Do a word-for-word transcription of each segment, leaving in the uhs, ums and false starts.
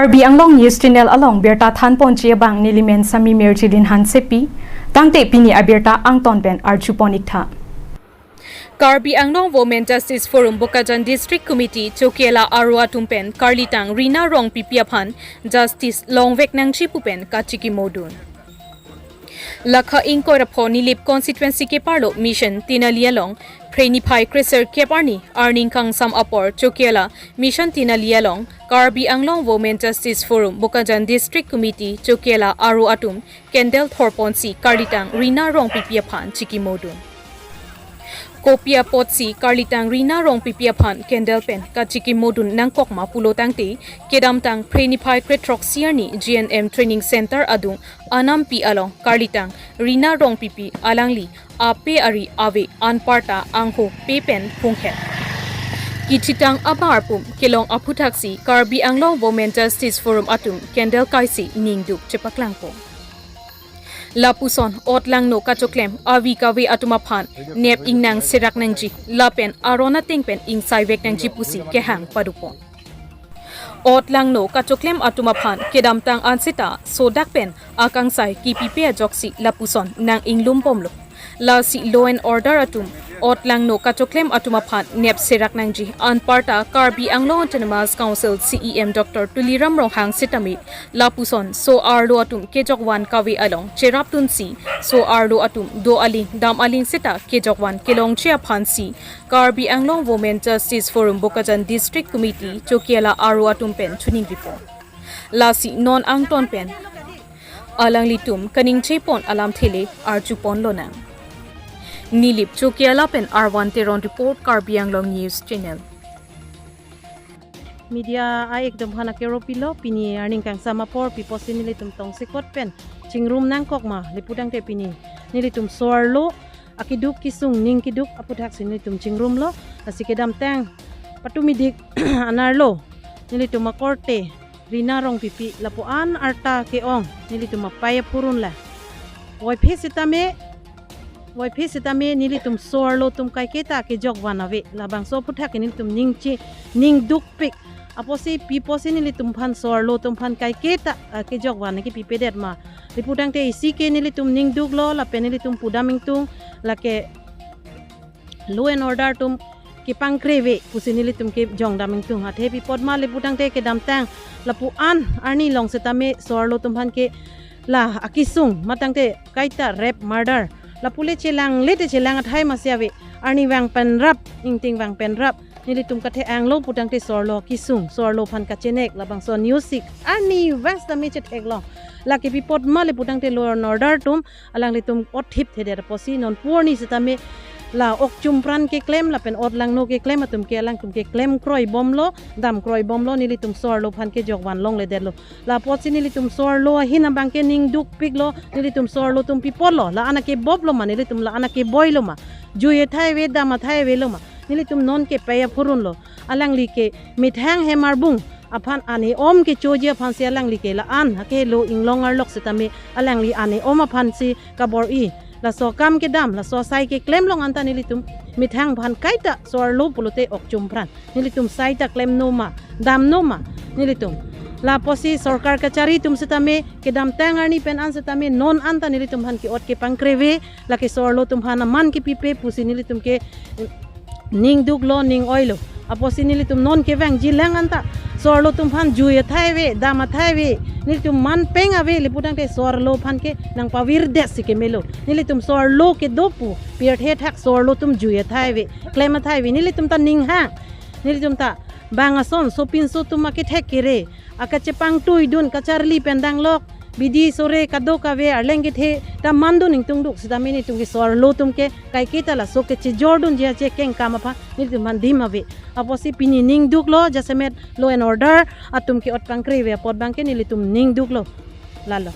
Karbi Anglong News Channel along birta thanponji abang nelimen Sami Mirjilin Hansepi, tangte pini abirta angton pen arjupon iktha. Karbi Anglong Women Justice Forum Bokajan District Committee Chokihola aro atum pen karlitang Rina Rongpipi aphan justice longvek nangji pu pen kachikimodun. Lakha ingkoi ra pho Nilip constituency keparlo Mission Tinali along Phre niphai kre-sirkep arni arni kangsam apor Chokihola Mission Tinali along Karbi Anglong Women Justice Forum Bokajan District Committee Chokihola aro atum candle thorponsi karlitang Rina Rongpipi aphan chikimodun. Kopi apotsi karlitang Rina Rongpipi aphan candle pen kachikimodun nangkokma pulo tangte, kedamtang Phre niphai kre-throksi arni G N M Training Center adung Anampi along karlitang Rina Rongpipi alangli ape ari ave, anparta angho pe pen phunghet. Kithitang abar pum kelong aphuthaksi Karbi Anglong Women Justice Forum atum candle kaisi ningduk chepaklangpo. Lapuson otlangno kachoklem avi kave atum aphan nep ingnang serak nangji lapen aron ateng pen ingsai vek nangji pusi kehang padopon. Otlangno kachoklem atum aphan kedamtang anseta sodak pen akangsai kipipe ajoksi lapuson nang-inglum bomlo. Lasi law and order atum otlangno kachoklem atum aphan nep serak nangji, anparta Karbi Anglong Autonomous Council C E M Doctor Tuliram Ronghang sitame lapuson so-arlo atum kejokvan kave along cherapdunsi so-arlo atum do aling dam aling seta kejokvan kelongji aphansi Karbi Anglong Women Justice Forum Bokajan District Committee Chokihola aro atum pen choningripo. Lasi non angton pen alanglitum kaningje pon alamthe le arjupon lonang. Nilip Chokihola pen Arvan Teron report, Karbi Anglong News Channel. Media a-ek atum aphan akeropilo, pini arni kangsam apor pi apotsi nelitum tongsekot pen chingrum nangkokma le pu tangte pini nelitum so-arlo akeduk kesung ning keduk aphuthaksi nelitum chingrumlo. Lasi kedamtang patumidik anerlo nelitum akorte Rina Rongpipi lapu-an arta ke-ong nelitum apei aphurun la. Voiphit sitame, voiphit sitame nelitum so-arlo atum kaiketa kejokvan ave. Labangso aphuthak ke nelitum ningchi, ningdukpik. Apotsi pi apotsi nelitum aphan so-arlo atum aphan kaiketa, ah, kejokvan kepipedet ma le pu tangte isi ke nelitum ningduklo lapen nelitum pudam ingtung, lake law and order atum kepangkre ave pusi nelitum kejongdam ingtung. Athe pi apot ma le pu tangte kedamtang lapu-an arni along sitame so-arlo atum aphan ke la akesung ma tangte kaita rape, murder, lapu le chelang le te chelang athai masi ave. Arnivang pen rap, ingtingvang pen rap, nelitum kathe-anglo pu tangte so-arlo kesung, so-arlo aphan kachenek, labangso news sik arnivang sitame chetheklo. Lake pi apot ma le pu tangte law and order atum alanglitum othip thedet apotsi non pu arni sitame la okchum pran keklem lapen otlangno keklem atum ke alangtum ke klem kroi bomlo, dam kroi bomlo, nelitum so-arlo aphan kejokvan longledetlo. La apotsi nelitum so-arlo ahin abang ke ningdukpiklo, nelitum so-arlo atum pi apotlo, la-an akeboplo ma, nelitum la-an akeboilo ma, jui athai ave, dam athai avelo ma, nelitum non ke pei aphurunlo. Alangli ke methang hem arbung aphan an e-om kechoji aphansi alangli ke la-an akehelo inglong arlok sitame alangli an e-om aphansi kabor-i. Laso akam kedam, laso asai keklem along anta nelitum methang aphan kaita so-arlo pulote okchum pran. Nelitum saita klemno ma, damno ma nelitum. La apotsi sorkar kachari atum sitame kedamtang arni pen an sitame non anta nelitum aphan ke-ot kepangkre ave, lake so-arlo atum aphan aman kepipe pusi nelitum ke ningduklo, ning-oilo. Apotsi nelitum non kevangjilang anta so-arlo atum aphan jui athai ave, dam athai ave, nelitum man peng ave le pu tangte so-arlo aphan ke nangpavirdet si kemelo. Nelitum so-arlo kedo pu pirthe thak so-arlo atum jui athai ave, klem athai ave, nelitum ta ninghang. Nelitum ta bang ason sopinso atum akethek kere, akachepangtuidun, kacharli pen danglok, bidi sore kadokave arleng kethe ta mandun ingtungduk sitame nelitum ke so-arlo atum ke kaiketa laso kechejordunji achekeng akam aphan nelitum aphan dim ave. Apotsi pini ningduklo, jasemet law and order atum ke-ot pangkre ave apot abang ke nelitum ningduklo. Lalo.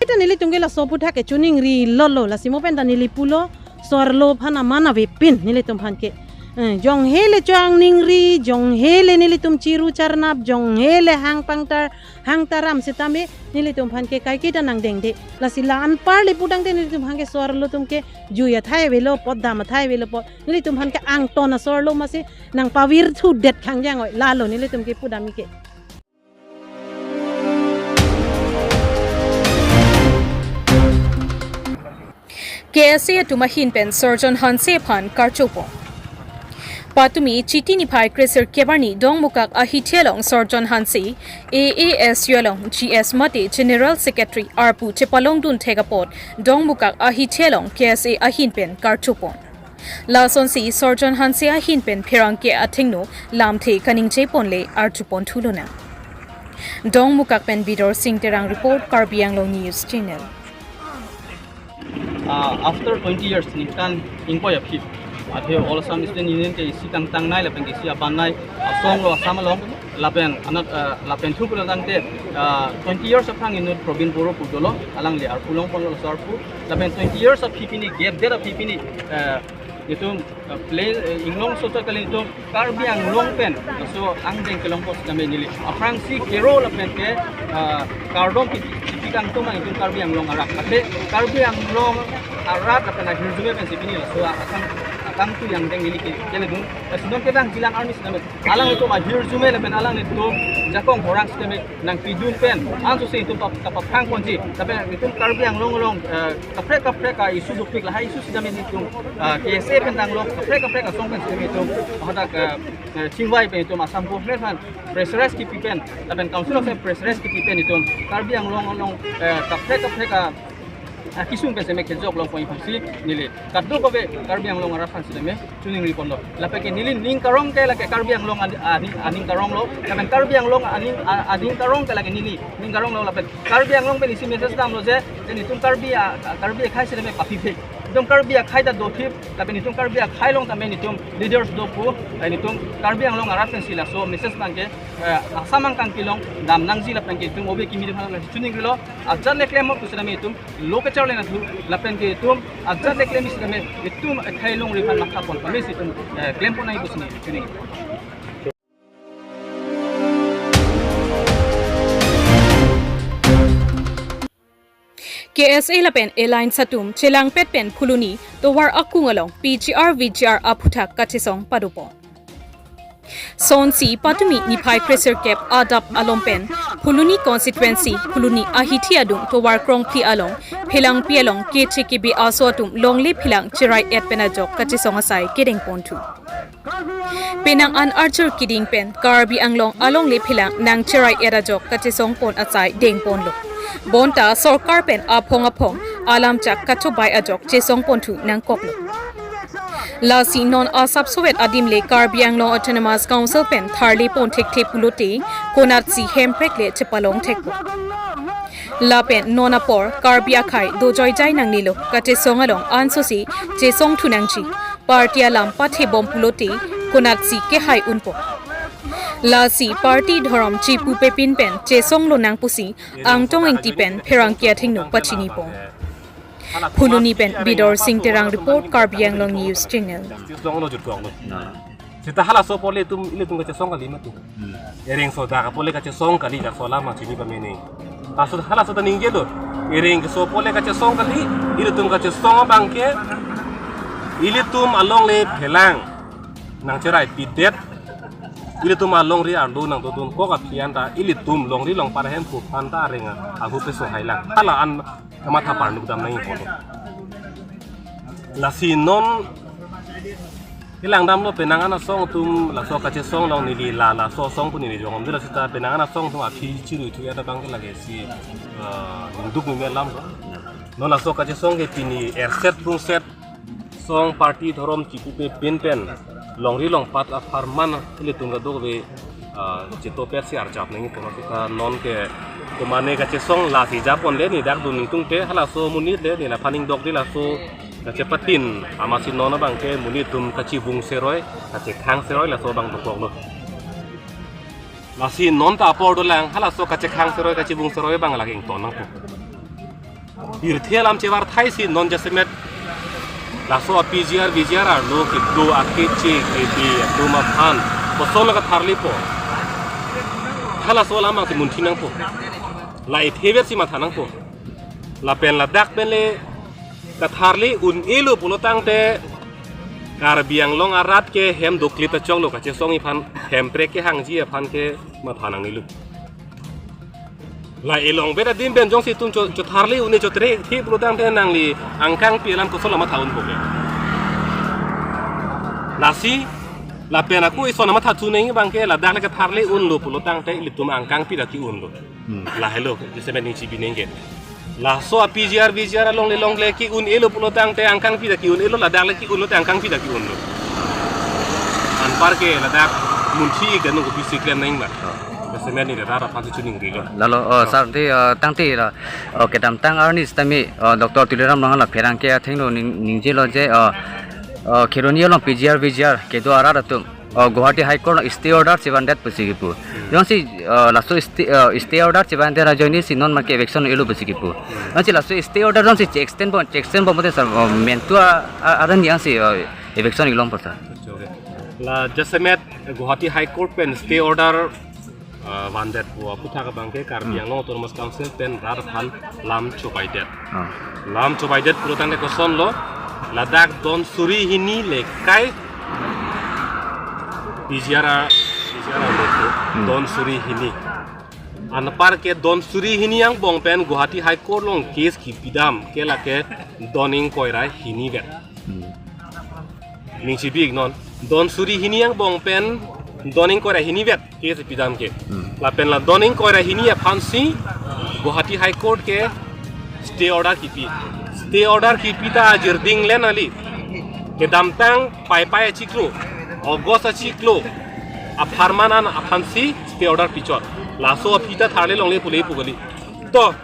Ita nelitum ke laso aphuthak ke choningrilo lo, lasi mo pen ta neli pulo, so-arlo aphan aman avepin nelitum aphan ke. Eh, jonghe le chongningri, jonghe le nelitum chiru charnap, jonghe le hang pangtar, hang taram sitame nelitum aphan ke kaiketa nangdengde. Lasi la anpar le pu tangte nelitum aphan ke so-arlo atum ke jui athai avelo apot, dam athai avelo apot, nelitum aphan ke angton a-so-arlo masi nangpavirthudet khangjang oi, lalo nelitum ke pudam ke. K S A atum ahin pen Sarjon Hanse aphan karchopon. Patumi Chiti niphai kresirkep arni Dongmukak ahithi along Sarjon Hanse, A A S U along G S mate General Secretary arpu chepalongdun thek apot Dongmukak ahithi along K S A ahin pen karchopon. Lasonsi Sarjon Hanse ahin pen pherangke athengno lamthe kaningje ponle arjupon thulonang. Dongmukak pen Bidor Sing Terang report, Karbi Anglong News Channel. Uh, after twenty years, ningkan ingkoi aphi, athe All Assam Student Union ke isi kangtangnei lapen ke isi abannei asong lo Assam along, lapen anat, uh, lapen thu pulo tangte, uh, twenty years aphrang inut Probin Boro pu dolo, alangli arpu longponlo laso arpu, lapen twenty years aphi pini, gap det aphi pini, uh, itum, uh, play, uh, inglong socha kali itum Karbi Anglong pen laso angdeng kelongpon sitame neli aphrangsi kero lapen ke, ah, kardom pi-, piti kangtung itum Karbi Anglong arat. Athe Karbi Anglong arat lapen ahirjume pensi pini laso akang, akangtui angdeng neli ke, keledun. Lasi non kevangjilang arni sitame alanglitum ahirjume lapen alanglitum jakong horang sitame nangpidun pen ansose itum pap-, kapaphrang ponji. Lapen itum Karbi Anglong along, eh, kaprek kaprek a-issue dopik, lahai issue sitame itum, eh, K S A pen tanglo, kaprek kaprek asong pen sitame itum hadak, eh, eh, chingvai pen itum Assam government aphan pressurize kipi pen, lapen council aphan pressurize kipi pen itum Karbi Anglong along, eh, kaprek kaprek a, akesung pen sitame kejok longpon aphansi neli kadokave Karbi Anglong arat aphan sitame choningri ponlo. Lapen ke neli ning karong ke lake Karbi Anglong ani-, ani-, aning karong lo. Lapen Karbi Anglong aning, a-, aning karong ke lake neli ning karong lo. Lapen Karbi Anglong pen isi message damlo je, je itum Karbi a-, a-, Karbi akhei sitame pathipik. Itum Karbi akhei ta dothip, lapen itum Karbi akhei along tame itum leaders do pu, lapen itum Karbi Anglong arat pensi laso message abang ke, eh, Assam angkang kelong damnangji lapen ke itum obe kimi aphan choningri lo. Ajat le klem mo pu sitame itum lo kacharli nangthu, lapen ke itum ajat le klem sitame itum akhei longri aphan matha pon pame si itum, eh, klem pon nangji pusi neli choningri. K S A lapen Alliance atum chelangpet pen Phuloni tovar akung along P G R V G R aphuthak kachesong padopon. Sonsi patumi niphai kresirkep adap along pen Phuloni constituency Phuloni ahithi adung tovar krongphli along phelangpi along keche kebe aso atum longle phelang cherai-et pen ajok kachesong asai kedengponthu. Penang an arjur kiding pen Karbi Anglong alongle phelang nangcherai-et ajok kachesong pon asai dengponlo. Bonta sorkar pen aphong aphong alamchak kachobai ajok chesong ponthu nangkoklo. Lasi non asapsovet adim le Karbi Anglong Autonomous Council pen tharli pon thekthe pulote konatsi hemprek le chepalong thekpo. Lapen non apor Karbi akhei dojoijai nangnelo, kachesong along ansose chesongthu nangji. Party alam pathebom pulote konatsi kehai unpo. Lasi party dhorom chipupepin pen chesong lonang pusi Angtong Ingti pen pherangke athengno pachinipo. Phuloni pen Bidor Sing Terang report, Karbi Anglong News Channel. Seta halaso apor le itum, ilitum kachesong kali mati. Ereng so dak apor le kachesong kali, dak so lama chini pamene. Halaso, halaso ta ningjelo. Ereng so apor le kachesong kali, ilitum kachesong abang ke ilitum alongle phelang nangcherai pidet. Ilitum alongri arlo nangdodun kok aphi anta ilitum longri longpat ahemphu aphanta areng ahu peso hailang. Hala an kamatha parnuk dam nangji kono. Lasi non kelang damlo penang an asong atum laso kachesong along neli la laso asong pu neli jongom dula seta penang an asong atum aphi chirui thu ya ta bang ke lage si, eh, ningduk ningme lam lo. Non laso kachesong ke pini erset prungset song party dhorom chipupepin pen longri longpat apharman ilitum kadokave, ah, chitopet si arjap nangji kono seta non ke kumane kachesong lasi japon le ni dak dun ningtung te halaso monit le ni la phaning dok di laso kachepatin amatsi non abang ke monit atum kachibung seroi kachekhang seroi laso abang dokoklo. Lasi non ta apor dolang halaso kachekhang seroi kachibung seroi abang lake ington nangpo. Pirthe alam chevar thai si non jasemet laso a P G R V G R arlo kedo akeche kebe atum aphan kosonlo katharlipo. Halaso alam abang si munthi nangpo. La ithever si matha nangpo. Lapen ladak pen le katharli un-elo pulo tangte Karbi Anglong arat ke hem doklit achoklo, kachesongji aphan, hemprek kehangji aphan ke matha nangnelo. La elong beda dim pen jongsi itum cho, chotharle un-e chotre thi pulo tangte nangli angkangpi alam koson la matha unpo ke. Lasi lapen ako ison matha thu neng abang ke ladak le ketharle unlo pulo tangte ilitum angkangpi ta ki-unlo. Hmm. Lahelo, jasemet ning chibi neng ke. Laso a-P G R, V G R alongle longle ki-un-elo pulo tangte angkangpi ta ki-un-elo, ladak le ki-unlo te angkangpi ta ki-unlo. Anpar ke ladak munthi ik dan nungko bisi klem nang ma. Oh. Jasemet ni rat aphan si chuning rilo. Lalo, oh, sir, te, uh, tangte, uh, oh, kedamtang arni sitame, uh, Doctor Tuliram Ronghang la pherangke athengno ning, ningjelo je, uh, uh, Kheroni along P G R, V G R kedo arat atum oh, Guwahati High Court along stay order chevandet pusi kipu. Jongsi, oh, laso stay, oh, stay order chevandet ajoine si non make eviction elo pusi kipu. Jongsi laso stay order jongsi che-extend pon, che-extend pon pote sir, oh, mentu a, a, aran yang si, oh, eviction ilong pote sir. Okay, okay. La jasemet Guwahati High Court pen stay order, ah, vandet pu aputhak abang ke Karbi Hmm. Anglong Autonomous Council pen rat aphan lam chobaidet. Ah. Lam chobaidet pulo tangte kosonlo, ladak don suri hini le kai P G R a, P G R a lo Hmm. don suri hini. Anpar ke don suri hini angbong pen Guwahati High Court along case kipidam ke lake don ingkoi ra hini vet. Hmm. Ning chibi ik non. Don suri hini angbong pen don ingkoi ra hini vet case pidam ke. Hmm. Lapen la don ingkoi ra hini aphan si Guwahati High Court ke stay order kipi. Stay order kipi ta ajirding le nali. Kedamtang Paipai achiklo, August achiklo, apharman an aphan si stay order pichot. Laso aphi ta tharle longle pule pu kali. To,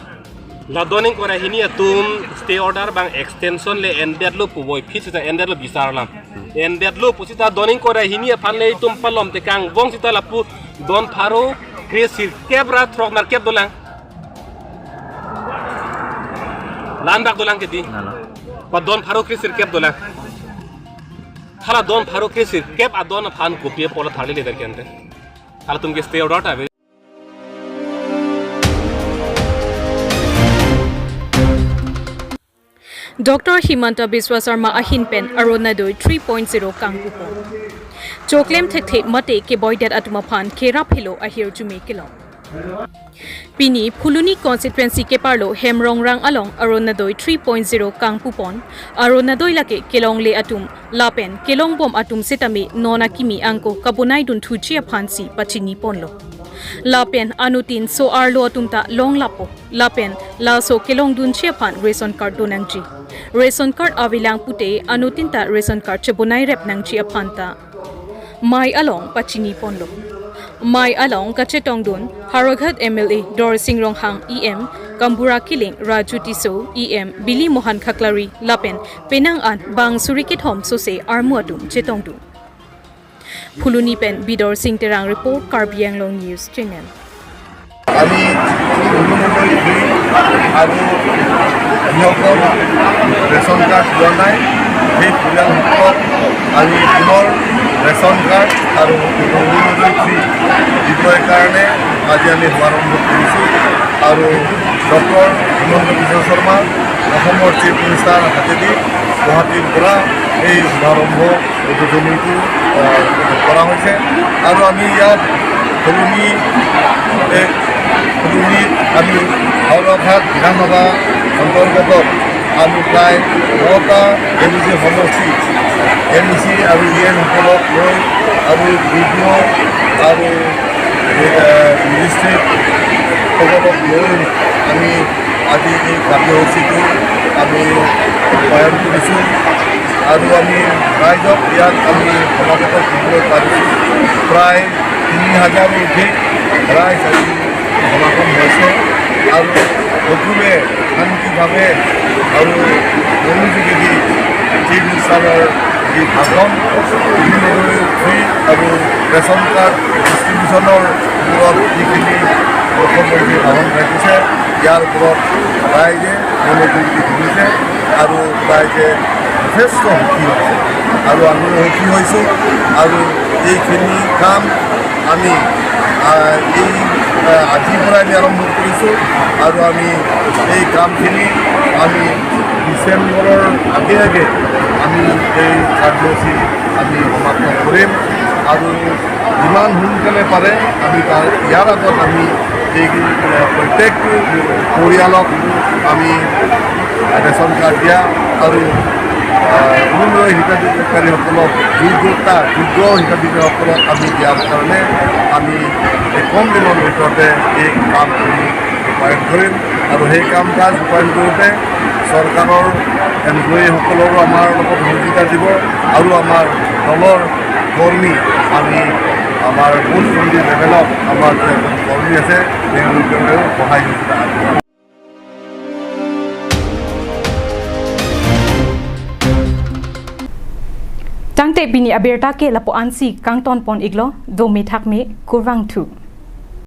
la don ingkoi ra hini atum stay order abang extension le endetlo pu voi phit sita endetlo bisar alam. Endetlo pu sita don ingkoi ra hini aphan le itum palom tekang vong sita lapu don pharo kre sirkep ra throk nerkep dolang. Lan bak dolang kedi. Lalo. Pa don pharo kre sirkep dolang. Hala don pharo kre sirkep adon aphan kopi apot tharle leader kente. Halatum ke stay order ta ave. Doctor Himanta Biswa Sarma ahin pen Orunodoi three point zero kangpupon. Choklem thekthe mate keboidet atum aphan kerap helo ahirjume kelong. Pini Phuloni constituency keparlo Hemrongrang along Orunodoi three point zero kangpupon. Orunodoi lake kelongle atum lapen kelongbom atum setame non akimi angko kabonai dunthuji aphan si pachini ponlo. Lapen anuttin so-arlo atum ta long lapo. Lapen laso kelongdunji aphan ration card donangji. Ration card avelang pute anuttin ta ration card chebonai rep nangji aphan ta mei along pachini ponlo. Mei along kachetongdun Howraghat M L A Dorsing Ronghang, E M Kambura Killing, Raju Tisso, E M Bili Mohan Khaklari lapen penang an bang suri kethom sose armu atum chetongdun. Phuloni pen Bidorsing Terang report, Karbi Anglong News Channel. আমি আৰু যিসকল ration card লোৱা নাই, সেই পৰিয়ালসকলক আমি পুনৰ ration card আৰু অৰুণোদয় ফ্ৰী দিবৰ কাৰণে আজি আমি শুভাৰম্ভ কৰিছোঁ। আৰু ডক্টৰ হিমন্ত বিশ্ব শৰ্মা, অসমৰ চিফ মিনিষ্টাৰ হাতেদি গুৱাহাটীৰ পৰা এই শুভাৰম্ভ উদ্বোধনীটো, আহ, কৰা হৈছে। আৰু আমি ইয়াত ফুলনি, এ, ফুলনিত আমি হাওৰাঘাট বিধানসভা অন্তৰ্গত আমি প্ৰায় নটা এম ই চি সমষ্টি, এম ই চি আৰু ই এম সকলক লৈ আৰু বি ডি অ আৰু, এ, মেজিষ্ট্ৰেটসকলক লৈ আমি আজি এই কাৰ্যসূচীটো আমি ৰূপায়ণ কৰিছোঁ আৰু আমি ৰাইজক ইয়াত আমি সমাগত কৰিবলৈ পাৰিছোঁ। প্ৰায় তিনি হাজাৰৰ অধিক ৰাইজ আজি সমাগম হৈছে আৰু সকলোৱে শান্তিভাৱে আৰু মনোযোগেদি চিফ মিনিষ্টাৰৰ যি ভাষণ, অৰুণোদয় ফ্ৰী আৰু ৰেচন কাৰ্ড ডিষ্ট্ৰিবিউশ্যনৰ ওপৰত যিখিনি মুখ্যমন্ত্ৰী ভাষণ ৰাখিছে, ইয়াৰ ওপৰত ৰাইজে মনোযোগ দি শুনিছে আৰু ৰাইজে যথেষ্ট সুখী হৈছে আৰু আমিও সুখী হৈছোঁ। আৰু এইখিনি কাম আমি, আহ, এই, আহ, আজিৰ পৰা আমি আৰম্ভ কৰিছোঁ আৰু আমি এই কামখিনি আমি ডিচেম্বৰৰ আগে আগে আমি এই কাৰ্যসূচী আমি সমাপ্ত কৰিম আৰু যিমান সোনকালে পাৰে আমি তাৰ, ইয়াৰ আগত আমি এই, এ, প্ৰত্যেকটো পৰিয়ালক আমি ৰেচন কাৰ্ড দিয়া আৰু, আ, অৰুণোদয় হিতাধিকাৰীসকলক যোগ্যতা, যোগ্য হিতাধিকাৰীসকলক আমি দিয়াৰ কাৰণে আমি এই কম দিনৰ ভিতৰতে এই কাম আমি ৰূপায়ণ কৰিম আৰু সেই কাম কাজ ৰূপায়ণ কৰোঁতে চৰকাৰৰ এমপ্লয়ীসকলৰো আমাৰ লগত সহযোগিতা দিব আৰু আমাৰ দলৰ কৰ্মী, আমি আমাৰ বুথ কমিটি লেভেলত আমাৰ যে এজন কৰ্মী আছে, তেওঁলোকেও সহায় সহযোগিতা আগবঢ়াব। Tangte pini abirta ke lapu-ansi kangton pon iklo, dome thakme, kurvangthu.